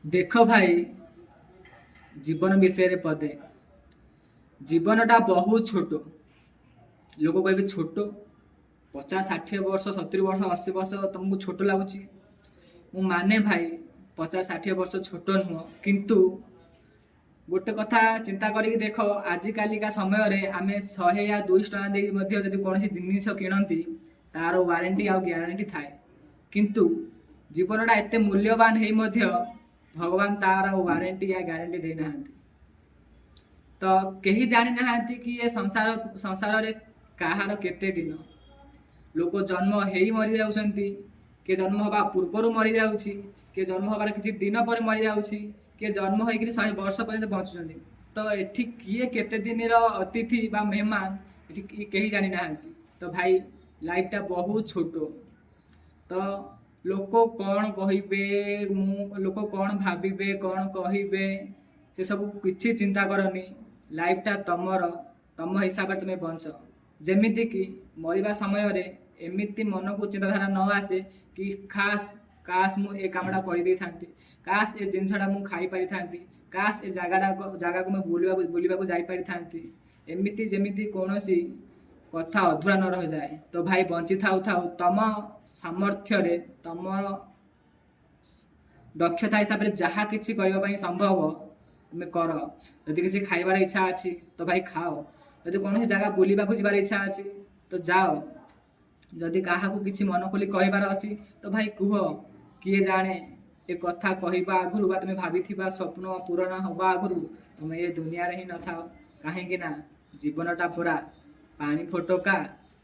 ଦେଖ ଭାଇ, ଜୀବନ ବିଷୟରେ ପଦେ। ଜୀବନଟା ବହୁତ ଛୋଟ। ଲୋକ କହିବେ, ଛୋଟ? 50-60 ବର୍ଷ, 70 ବର୍ଷ, 80 ବର୍ଷ ତମକୁ ଛୋଟ ଲାଗୁଛି? ମୁଁ ମାନେ ଭାଇ, 50-60 ବର୍ଷ ଛୋଟ ନୁହଁ। କିନ୍ତୁ ଗୋଟେ କଥା ଚିନ୍ତା କରିକି ଦେଖ, ଆଜିକାଲିକା ସମୟରେ ଆମେ 100 ୟା 200 ଟଙ୍କା ଦେଇ ମଧ୍ୟ ଯଦି କୌଣସି ଜିନିଷ କିଣନ୍ତି, ତାର ୱାରେଣ୍ଟି ଆଉ ଗ୍ୟାରେଣ୍ଟି ଥାଏ। କିନ୍ତୁ ଜୀବନଟା ଏତେ ମୂଲ୍ୟବାନ ହେଇ ମଧ୍ୟ ଭଗବାନ ତାର ୱାରେଣ୍ଟି ୟା ଗ୍ୟାରେଣ୍ଟି ଦେଇନାହାନ୍ତି। ତ କେହି ଜାଣିନାହାନ୍ତି କି ଏ ସଂସାରରେ କାହାର କେତେ ଦିନ। ଲୋକ ଜନ୍ମ ହେଇ ମରିଯାଉଛନ୍ତି, କିଏ ଜନ୍ମ ହେବା ପୂର୍ବରୁ ମରିଯାଉଛି, କିଏ ଜନ୍ମ ହେବାର କିଛି ଦିନ ପରେ ମରିଯାଉଛି, କିଏ ଜନ୍ମ ହେଇକିରି 100 ବର୍ଷ ପର୍ଯ୍ୟନ୍ତ ବଞ୍ଚୁଛନ୍ତି। ତ ଏଠି କିଏ କେତେ ଦିନର ଅତିଥି ବା ମେହମାନ, ଏଠି କେହି ଜାଣିନାହାନ୍ତି। ତ ଭାଇ, ଲାଇଫଟା ବହୁତ ଛୋଟ। ତ ଲୋକ କ'ଣ କହିବେ, ମୁଁ ଲୋକ କ'ଣ ଭାବିବେ, କ'ଣ କହିବେ, ସେସବୁ କିଛି ଚିନ୍ତା କରନି। ଲାଇଫଟା ତମର, ତମ ହିସାବରେ ତୁମେ ବଞ୍ଚ। ଯେମିତିକି ମରିବା ସମୟରେ ଏମିତି ମନକୁ ଚିନ୍ତାଧାରା ନ ଆସେ କି ଖାସ୍ କାସ୍ ମୁଁ ଏ କାମଟା କରିଦେଇଥାନ୍ତି, କାସ୍ ଏ ଜିନିଷଟା ମୁଁ ଖାଇପାରିଥାନ୍ତି, କାସ୍ ଏ ଜାଗାକୁ ମୁଁ ବୁଲିବାକୁ ଯାଇପାରିଥାନ୍ତି। ଏମିତି ଯେମିତି କୌଣସି କଥା ଅଧୁରା ନ ରହିଯାଏ। ତ ଭାଇ, ବଞ୍ଚି ଥାଉ ଥାଉ ତମ ସାମର୍ଥ୍ୟରେ, ତମ ଦକ୍ଷତା ହିସାବରେ ଯାହା କିଛି କରିବା ପାଇଁ ସମ୍ଭବ, ତୁମେ କର। ଯଦି କିଛି ଖାଇବାର ଇଚ୍ଛା ଅଛି, ତ ଭାଇ ଖାଅ। ଯଦି କୌଣସି ଜାଗା ବୁଲିବାକୁ ଯିବାର ଇଚ୍ଛା ଅଛି, ତ ଯାଅ। ଯଦି କାହାକୁ କିଛି ମନ ଖୋଲି କହିବାର ଅଛି, ତ ଭାଇ କୁହ। କିଏ ଜାଣେ, ଏ କଥା କହିବା ଆଗରୁ ବା ତୁମେ ଭାବିଥିବା ସ୍ୱପ୍ନ ପୂରଣ ହବା ଆଗରୁ ତମେ ଏ ଦୁନିଆରେ ହିଁ ନଥାଅ। କାହିଁକି ନା ଜୀବନଟା ପୁରା ପାଣି ଫୋଟକା,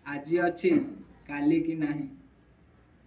ଆଜି ଅଛି କାଲି କି ନାହିଁ।